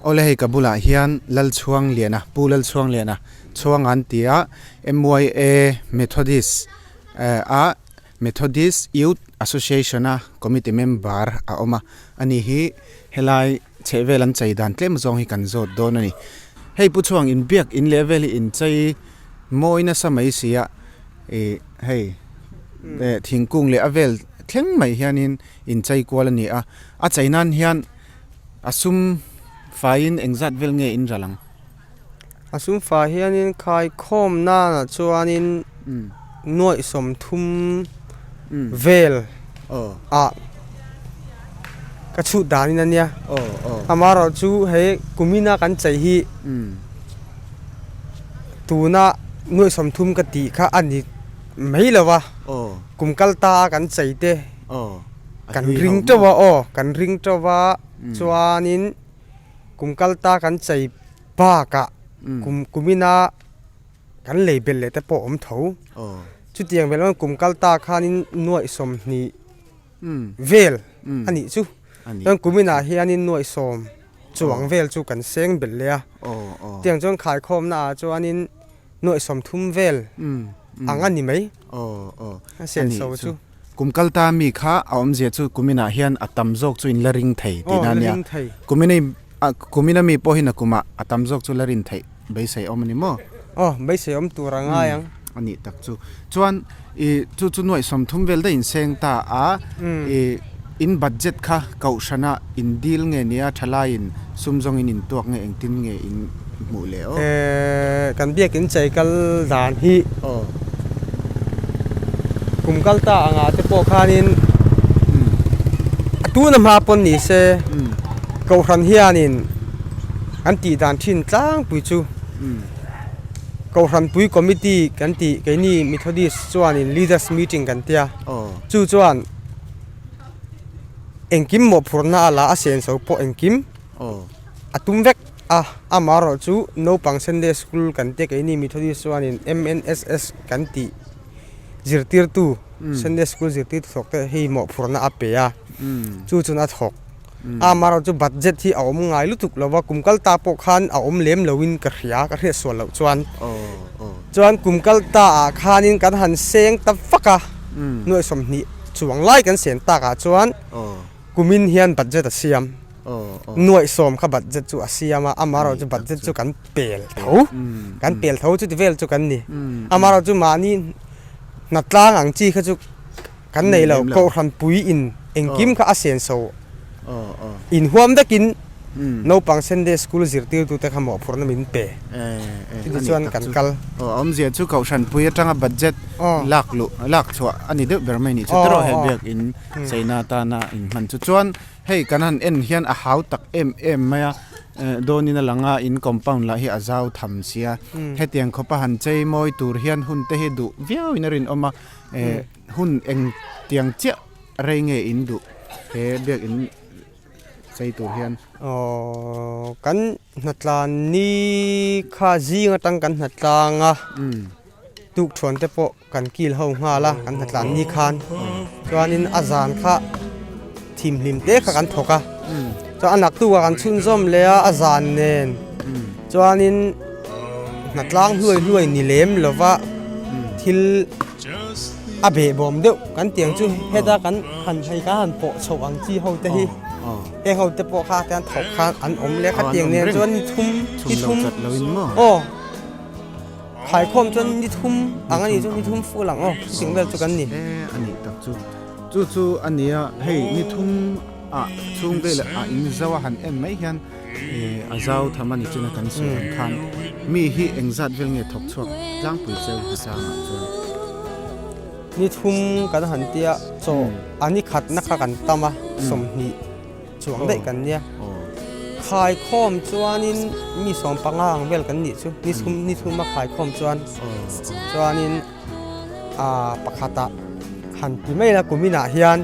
Awle hei ka bulah hian Lalchhuangliana, Pu Lalchhuangliana chhuang an ti a, MYA Methodist a Methodist Youth Association a committee member a awm a, ani hi helai chhehvel an chei dan tlem zawng hi kan zawt dawn a ni. Hei Pu Chhuang inbiak in leh vel hi inchei mawi nasa mai si a, ih hei thingkung leh a vel thleng mai hianin inchei kual a ni a, a chei nan hian A sum faiin engzat vel nge in ral ang? A sum fai hianin khaikhawm nana chuanin nuaih 30 vel ah ka chhut danin a nia. Amaherawh chu he kumina kan chei hi tuna nuaih 30 ka tih kha a ni mai lo va, kum kal ta a kan chei te. Kan ring teuh a aw, kan ring teuh a chuanin kum kal ta kan chei bakah kum kumina kan lei belh leh te pawh a awm tho. Chutiang vel chuan kum kal ta khanin nuaih 20 vel a nih chu. Chuan kuminah hianin nuaih 10 chuang vel chu kan seng belh leh a. Tiang chuan khaikhawmna ah chuanin nuaih 30 vel ang a ni mai a senso chu. Kum kal ta mi kha a awmzia chu kuminah hian a tam zawk chu in la ring thei tihna a nia. Kumina mi pawh hin a kumah a tam zawk chu la rin theih beisei awm a ni maw? Aw, beisei awm tur a ngai ang. A nih tak chu. Chuan i chu chu nuaih 30 vel daih in seng ta a, i in budget kha kohhrana in deal nge nia thalaiin sum zawngin in tuak nge engtin nge in hmuh leh aw? Kan biakin chei kal dan hi kum kal ta angah te pawh khanin a tuna hma pawn ni se Kohhran hianin an tih dan thin tlangpui chu Kohhranpui Committee kan tih keini Methodist chuanin Leaders Meeting kan tia chu chuan engkim mawhphurhna a la a senso pawh engkim a tum vek a, amaherawh chu naupang Sunday School kan tia keini Methodist chuanin MNSS kan tih zirtirtu Sunday School zirtirtu thawk te hei mawhphurhna a pe a, chu chuan a thawk a, amaherawh chu budget hi a awm ngai lutuk lo va, kum kal ta pawh khan a awm lem loin ka hria, ka hriat sual loh chuan chuan kum kal ta ah khanin kan han seng ta vak a, nuaih 20 chuang lai kan sen takah chuan kumin hian budget a siam. Nuaih 10 kha budget chu a siam a, amaherawh chu budget chu kan pel tho, kan pel tho chuti vel chu kan ni. Amaherawh chu mahni hnatlang ang chi kha chu kan nei lo, kohhran pui in engkim kha a senso inhuam vekin naupang Sunday school zirtirtute kha mawhphurhna min pe, chuti chuan kan kal. Aw, awmzia chu kohhran pui atanga budget lak luh, lak chhuah a ni deuh ber mai ni chu tiraw he biakin cheina atana inhman chu chuan. Hei kan han en hian a hau tak em em mai a, dawnin a lang a, in compound lah hi a zau tham sia. Hetiang khawpa han chei mawi tur hian hun te hi duh viau in a rinawm a, hun eng tiang chiah rei nge in duh he biak in chei tur hian? Aww kan hnatlan ni kha zing atang kan hnatlang a, tukthuan te pawh Kan kil ho nghal a, kan hnatlan ni khan chuanin a zan kha thimhlim te kha kan thawk a, chuan a naktuk ah kan chhunzawm leh a, a zan nen chuanin hnatlang hluai hluai ni lem lova thil a behbawm deuh kan tih ang chu heta kan han hei kan han pawh chhoh ang chi ho te hi heng ho te pawh kha tian thawk khan an awm leh kha tiang nen chuan ni thum ni thum aw. Khaikhawm chuan ni thum ang a nih chu, ni thum full ang aw, chuting vel chu kan ni. E a nih tak chu, chu chu a nia, hei ni thum ah chhung vel ah in zau a han en mai hian a zau tham a ni chuna kan sawi ang khan mi hi engzat vel nge thawk chhuak tlangpui cheu hmasang ah chuan. Ni thum kan han tia chaw a ni khatna kha kan tam a, 20. Chuang daih kan nia. Khaikhawm chuanin mi 15 ang vel kan nih chu. Ni thum ni thum a khaikhawm chuan chuanin aa pakhatah han ti mai la kuminah hian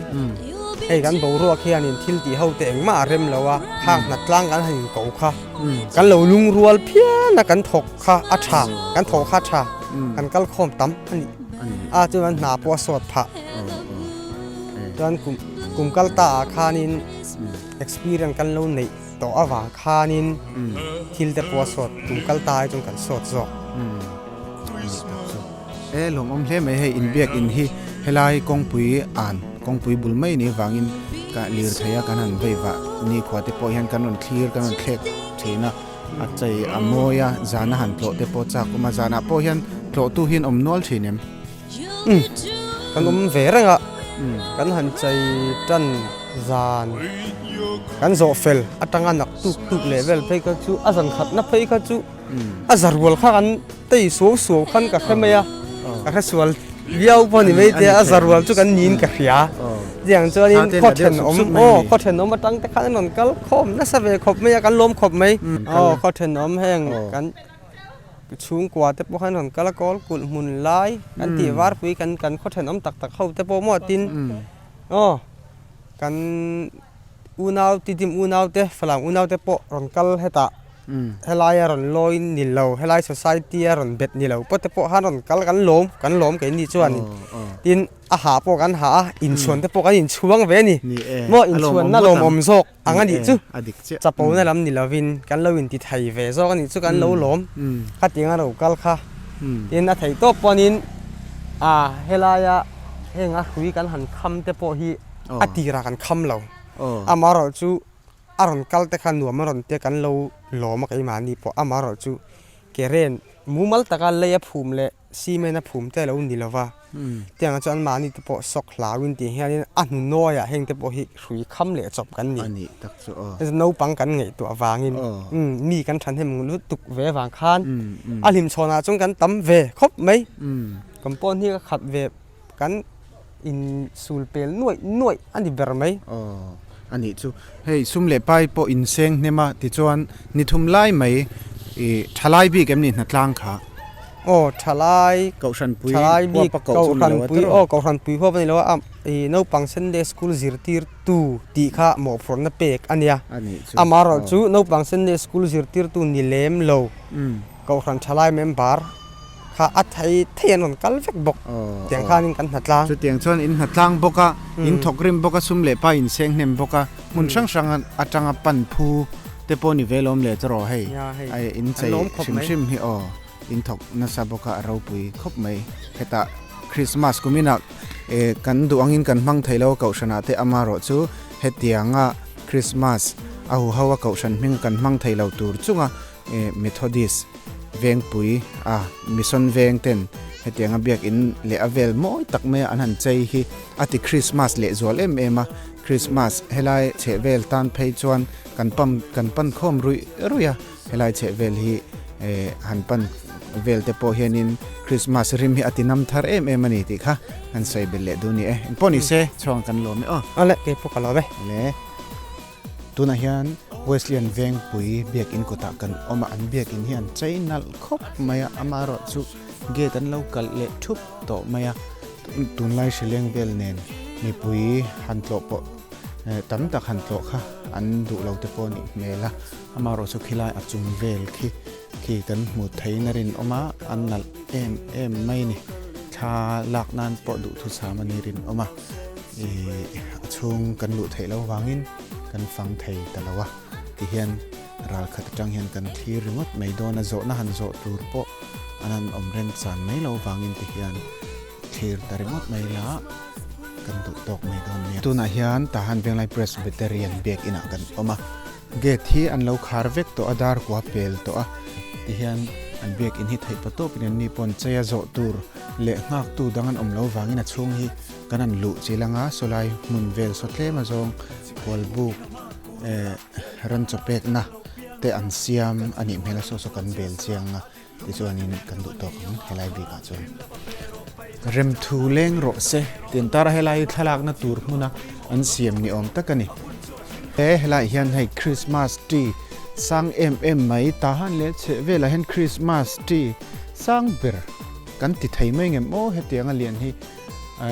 hei kan boruak hianin thil tih ho te engmah a rem lo a, khang hnatlang kan han inko kha kan lo lungrual phian a kan thawk kha a tha kan thawh kha a tha kan kal khawm tam a nih a chuan hna pawh a sawt phah chuan kum. Kum kal ta ah khanin experience kan lo neih tawh avang khanin thil te pawh a sawt tum kal ta ai chuan kan sawt zawk. E lawmawm hle mai hei inbiak in hi helai kawngpui an kawngpui bul mai ni vangin ka lir thei a kan han vei vah nikhua te pawh hian kan rawn thlir kan rawn thlek thin a a chei a mawi a zana han tlawh te pawh chak awm a zanah pawh hian tlawhtu hi an awm nual thin em? Umm kan awm ve reng a kan han chei tan zan kan zawh fel atanga nak tuk tuk leh vel phei kha chu a zan khatna phei kha chu a za rual kha kan tei suau suau khan ka hre mai a ka hre sual viau pawh a ni mai te a za rual chu kan niin ka hria tiang chuanin khaw thenawm aw khaw thenawm atang te khan an rawn kal khawm nasa ve khawp mai a kan lawm khawp mai aw khaw thenawm heng kan Chhungkua te pawh khan rawn kal a kawl kulh hmun lai kan tih varpui kan kan khaw thenawm tak tak ho te pawh maw tin aw kan unau tidim unau te falam unau te pawh rawn kal hetah helai a rawn lawi ni lo helai society a rawn bet ni lo pawh te pawh khan rawn kal kan lawm kan lawm keini chuan tin a hah pawh kan hah a inchhuan te pawh kan inchhuang ve a ni maw inchhuanna lawmawm zawk. Ang a nih chu chapona lam ni lovin kan lo inti thei ve zawk a nih chu kan lo lawm khatiang a lo kal kha tin a thei tawp pawhin a helaia heng a hrui kan han kham te pawh hi a tirah kan kham lo amaherawh chu a rawn kal te kha nuam a rawn tia kan lo lawm a keimahni pawh amaherawh chu ke ren mumal taka lei a phum leh Cement a phum te lo ni lova, tiangah chuan anmahni te pawh sawk hlauin tih hianin a hnu nawiah heng te pawh hi hrui kham leh chawp kan ni. A nih tak chu aw. Naupang kan ngaihtuah avangin mi kan thahnem lutuk ve avang khan a hlimchhawnah chuan kan tam ve khawp mai. Compound hi ka khat ve kan insul pel nuaih nuaih a ni ber mai. Aw a nih chu. Hei sum leh pai pawh inseng hnem a tichuan ni thum lai mai i thalai bik em ni hnatlang kha? Aw thalai Kohhranpui thalai bik huapa koh chu ni lo a Kohhranpui tiraw? aw Kohhranpui huap a ni lo a i naupang Sunday school zirtirtu tih kha mawhphurhna pek a nia. A nih chu Amaherawh aw. chu naupang Sunday school zirtirtu ni lem lo Kohhran thalai member kha a thei thei an rawn kal vek bawk tiang khanin kan hnatlang. Chutiang chuan in hnatlang bawk a, in thawk rim bawk a, sum leh pa in seng hnem bawk a, hmun hrang hrang atanga pan phu te pawh ni ve lawm leh chu rawh hei in chei hrim hrim hi aw in thawk nasa bawk a a ropui khawp mai. Hetah Christmas kuminah kan duh angin kan hmang thei lo a kohhranah te amaherawh chu hetianga Christmas a huho a kohhran hming kan hmang thei lo tur chunga Methodist Vengpui a Mission Veng ten hetianga biakin leh a vel mawi tak maia an han chei hi a ti Christmas leh zual em em a, Christmas helai chheh vel tan phei chuan kan pam kan pan khawm ruih ruih a, helai chheh vel hi han pan vel te pawh hianin Christmas rim hi a ti nam thar em em a ni tih kha han sawi belh leh duh ni e, engpawh ni se chhuang kan lawm e aw. Awle keipawh ka lawm e. Awle. Tunah hian Wesleyan Vengpui biakin kawtah kan awm a, an biakin hi an chei nalh khawp mai a, amaherawhchu gate an lo kalh leh thup tawh mai a, tunlai hrileng vel nen mipui han tlawh pawh tam tak han tlawh kha an duh lo te pawh a nih hmel a, amaherawhchu khilai a chung vel khi khi kan hmu theiin a rinawm a, an nalh em em mai a ni, thla lak nan pawh duhthusam a ni rinawm a. Ih a chhung kan luh theih loh vangin kan fang thei ta lo a, tihian ral khat atang hian kan thlir ringawt mai dawn a, zawhna han zawh tur pawh an han awm rem chan mai loh vangin tihian thlir ta ringawt mai la kan duh tawk mai dawn nia. Tunah hian Tahan Venglai Presbyterian biakinah kan awm a, gate hi an lo khar vek tawh a, dar kua pel tawh a, tihian an biakin hi theih patawpin an ni pawn chei a zawh tur leh nghaktu dang an awm loh vangin a chhung hi Kan han luh chil anga sawlai hmun vel saw tlem a zawng khualbuk eh ran chaw pekna te an siam a nih hmel a saw saw kan bel chiang a tichuanin kan duh tawk ang helai bikah chuan remthu leng rawh se tih an tar a helai hi thlalakna tur hmuna an siam ni awm tak a ni he helaiah hian hei Christmas tree sang em em mai tahan leh chheh velah hian Christmas tree sang ber kan ti thei mai ngem aw hetiang a lian hi.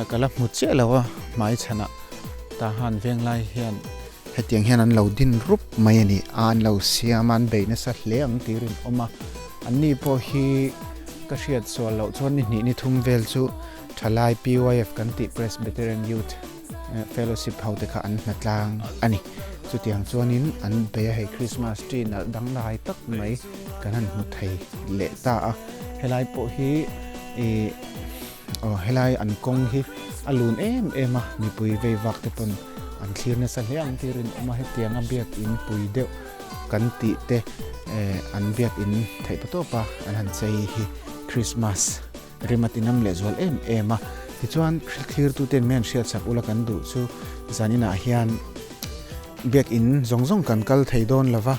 Ka la hmu chiah lo a, hmai chhanah Tahan Venglai hian hetiang hian an lo din rup mai a ni a, an lo siam a, an bei nasa hle ang tih rinawm a, anni pawh hi ka hriat sual loh chuan ni hnih ni thum vel chu thalai PYF kan tih Presbyterian Youth. Fellowship ho te kha an hna tlang a ni. Chutiang chuanin an bei a, hei Christmas tree nalh danglai tak mai kan han hmu thei leh ta a. Helai pawh hi ih aw helai an kawng hi a lun em em a, mipui vei vak te pawn an thlir nasa hle ang tih rinawm a, hetianga biakin pui deuh kan tih te eh an biakin theih pa tawp a an han chei hi Christmas rim a tinam leh zual em em a. Tichuan thlirtuten min han hriat chak ula kan duh chu zaninah hian biakin zawng zawng kan kal thei dawn lova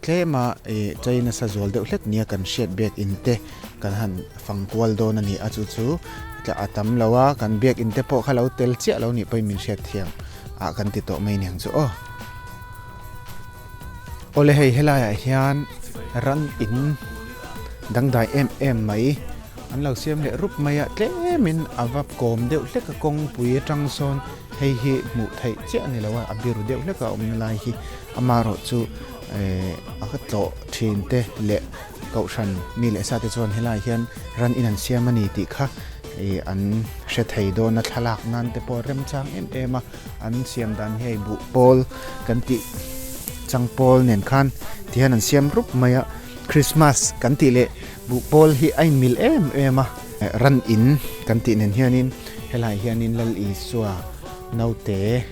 tlema ih chei nasa zual deuh hlek nia kan hriat biakin te kan han fang kual dawn a ni a chu chu a tam lo a kan biakin te pawh kha lo tel chiah lo nih pawhin min hriat thiam ah kan ti tawh mai niang chu aw. Awle hei helaiah hian ran in dangdai em em mai an lo siam leh rup mai a tlemin a va kawm deuh hlek a kawngpui atang sawn hei hi hmuh theih chiah a ni lo a a biru deuh hlek a awmna lai hi amaherawhchu ehh a ka tlawh thin te leh kohhran mi leh sa te chuan helaiah hian ran in an siam a ni tih kha ih an hre thei dawn a thlalak nan te pawh remchang em em a. An siam dan hi hei buh pawl kan tih chang pawl nen khan ti hian an siam rup mai a, Christmas kan tih leh buh pawl hi a inmil em em a, ran in kan tih nen hianin helaiah hianin Lal Isua naute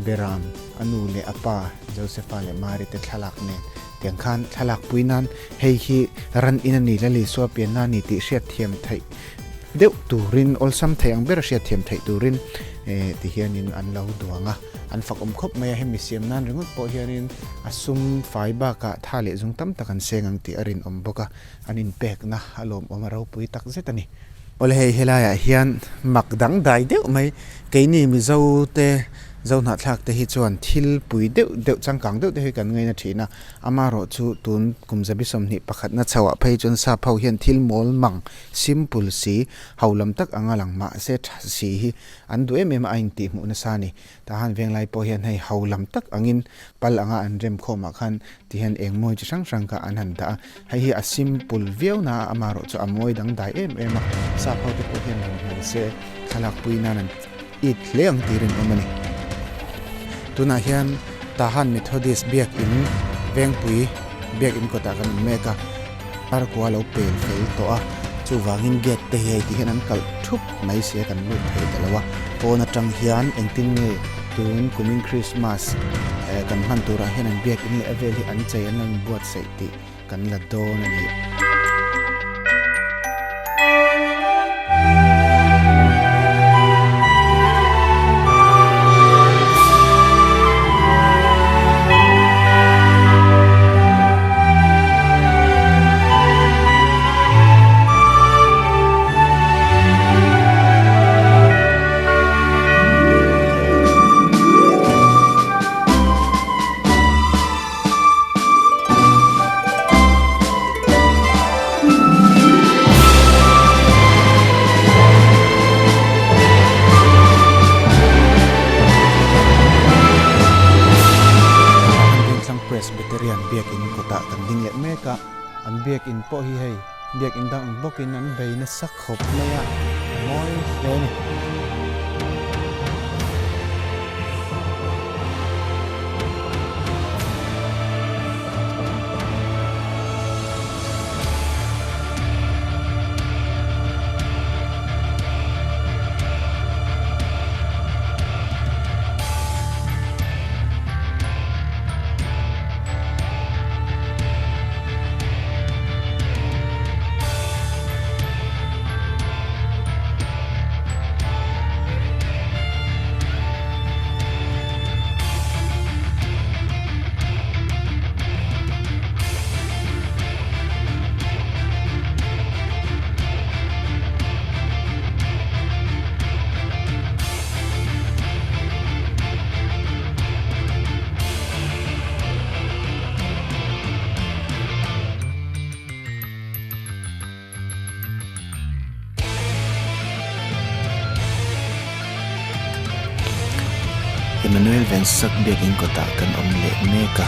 Beram a nu leh a pa Josepha leh Mary te thlalak nen tiang khan thlalak pui nan hei hi ran in a ni Lal Isua pianna a ni tih hriatthiam theih deuh turin awlsam thei ang ber a hriatthiam theih turin eh ti hianin an lo duang a, an fak awm khawp mai a, hemi siam nan ringawt pawh hianin a sum fai bakah tha leh zung tam tak an seng ang tih a rinawm bawk a, an inpekna a lawmawm a ropui tak zet a ni. Awle hei helaiah hian mak dangdai deuh mai keini Mizo te Zohnahthlak te hi chuan thil pui deuh deuh changkang deuh te hi kan ngaina thin a, amaherawh chu tun kum zabi sawmhnih pakhatna chhoah phei chuan sap ho hian thil mawl mang Simple si, ho lam tak anga lang mahse tha si hi an duh em em a, a intih hmuh nasa a ni. Tah han venglai pawh hian hei ho lam tak angin pal anga an rem khawmah khan ti hian eng mawi chi hrang hrang kha an han dah a. Hei hi a simple viau na a, amaherawh chu a mawi dangdai em em a, sap ho te pawh hian rawn hmu se thlalak pui nan an it hle ang tih rinawm a ni. Tunah hian Tahan Methodist Biakin Vengpui Biakin kawtah kan awm mek a. Parkua lo pel fel tawh a, chuvangin gate te hi hei ti hian an kalh thup mai sia kan lut thei ta lo a, pawn atang hian engtin nge tun kumin Christmas eh kan hman turah hian an biakin leh a vel hi an chei an lo inbuatsaih tih kan la dawn a ni. Presbyterian biakin kawtah kan ding leh mek a, an biakin pawh hi hei biakin dang ang bawkin an bei nasa khawp mai a, a mawi hle a ni. Emmanuel Vensak biakin kawtah kan awm leh mek a,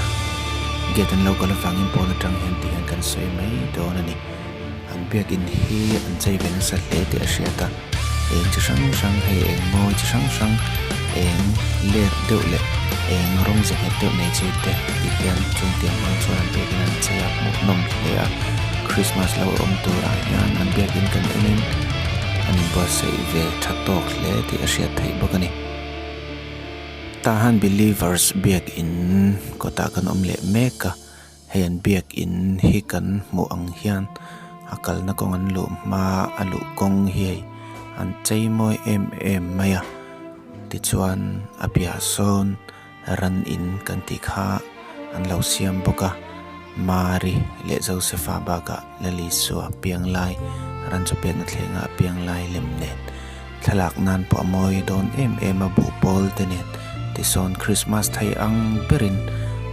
gate an lo kal avangin pawn atang hian ti hian kan sawi mai dawn a ni. An biakin hi an chei ve nasa hle tih a hriat a, eng chi hrang hrang hei eng mawi chi hrang hrang. Eng ler deuh leh eng rawng ze nghet deuh nei chi te ti hian chung tiang hmang chuan an biakin an chei a hmuhnawm hle a Christmas lo awm turah hian an biakin kan enin an inbuatsaih ve tha tawk hle tih a hriat theih bawk a ni. Tahan Believers biakin kawtah kan awm leh mek a. Hei an biakin hi kan hmuh ang hian a kalna kawng an luh hma a luh kawng hi hei an chei mawi em em mai a tichuan a piahah sawn ran in kan tih kha an lo siam bawk a Mari leh Josepha bakah Lalisua piang lai ran chaw pekna thlenga a piang lai lem nen thlalak nan pawh a mawi dawn em em a buhpawl te nen tisawn Christmas thei ang berin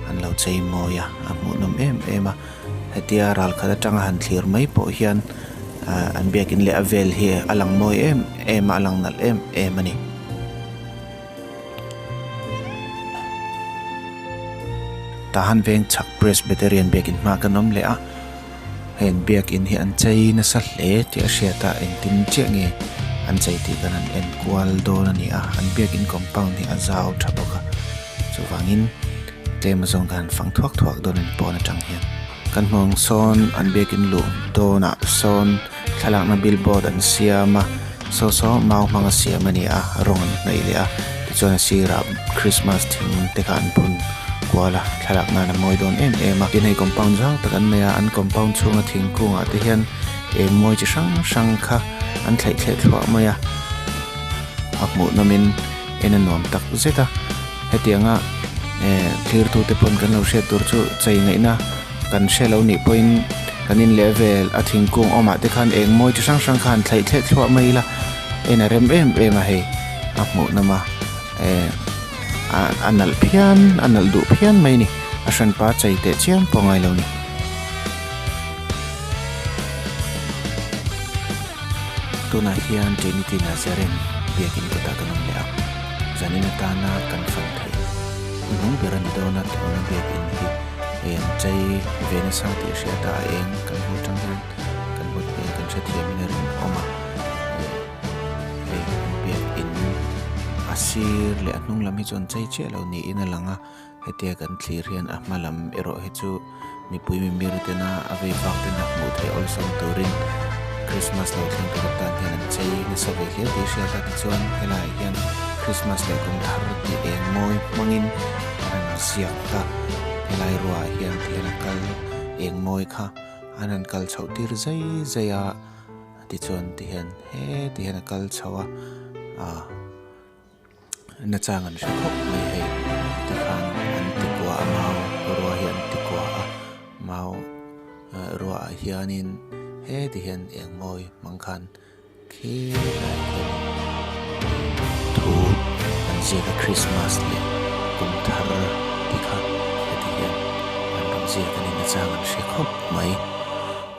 an lo chei mawi a a hmuhnawm em em a hetia ral khat atanga han thlir mai pawh hian ah an biakin leh a vel hi a lang mawi em em a a lang nalh em em a ni. Tahan veng chhak Presbyterian biakin hma kan awm leh a. Heng biakin hi an chei nasa hle tih a hriat a, engtin chiah nge an chei tih kan han en kual dawn a ni a, an biakin compound hi a zau tha bawk a, chuvangin tlem azawng kan han fang thuak thuak dawn a ni pawn atang hian. Kan hmuh ang sawn an biakin luh dawnah sawn thlalakna billboard an siam a, saw saw mau hmanga siam a ni a, rawng an hnaih leh a, tichuan a sirah Christmas thing te kha an phun kual a, thlalak nan a mawi dawn em em a. Tin hei compound zau tak an nei a, an compound chhunga thingkungah te hian eng mawi chi hrang hrang kha an thlaih thleh thluah mai a, a hmuh nawmin en a nuam tak zet a, hetianga eh thirtute pawn kan lo hriat tur chu chei ngaihna. Kan hre lo nih pawhin kan in leh vel a thingkung awmah te khan eng mawi chi hrang hrang khan thlaih thleh thluah mai ila en a rem em em a hei a hmuh nawm a eh a nalh phian a nalh duh phian mai a ni a hranpa chei teh chiam pawh a ngai lo a ni. Tunah hian Trinity Nazarene biakin kawtah kan awm leh a zanin atana kan fan theih hnuhnung ber a ni dawn a tuna biakin hi. Hei an chei ve nasa tih a hriat a a eng kan hmuh atang hian kan hmu eh kan hrethiam in a rinawm a hei an biakin a sir leh a hnung lam hi chu an chei chiah lo niin a lang a hetia kan thlir hian a hma lam erawh hi chu mipui mimir tena a vei vak tena hmuh theih awlsam turin Christmas lo thleng tur atan hian an chei nasa ve hle tih a hriat a tichuan helaiah hian Christmas leh kum thar tih eng mawi hmangin an ziak a helai ruahah hian tihian a kal eng mawi kha an han kal chhoh tir zai zai a tichuan tihian heti hian a kal chho a ah nachang an hre khawp mai hei tikhan an ti kua a mau rua hi an ti kua a mau ruahah hianin heti hian eng mawi hmang khan. Khi lai khian thu an ziak a Christmas leh kum thar tih kha heti hian an rawn ziak a ni nachang an hre khawp mai.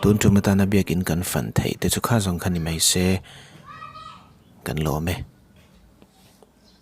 Tun tum atana biakin kan fan theih te chu kha zawng kha ni mai se kan lawm e.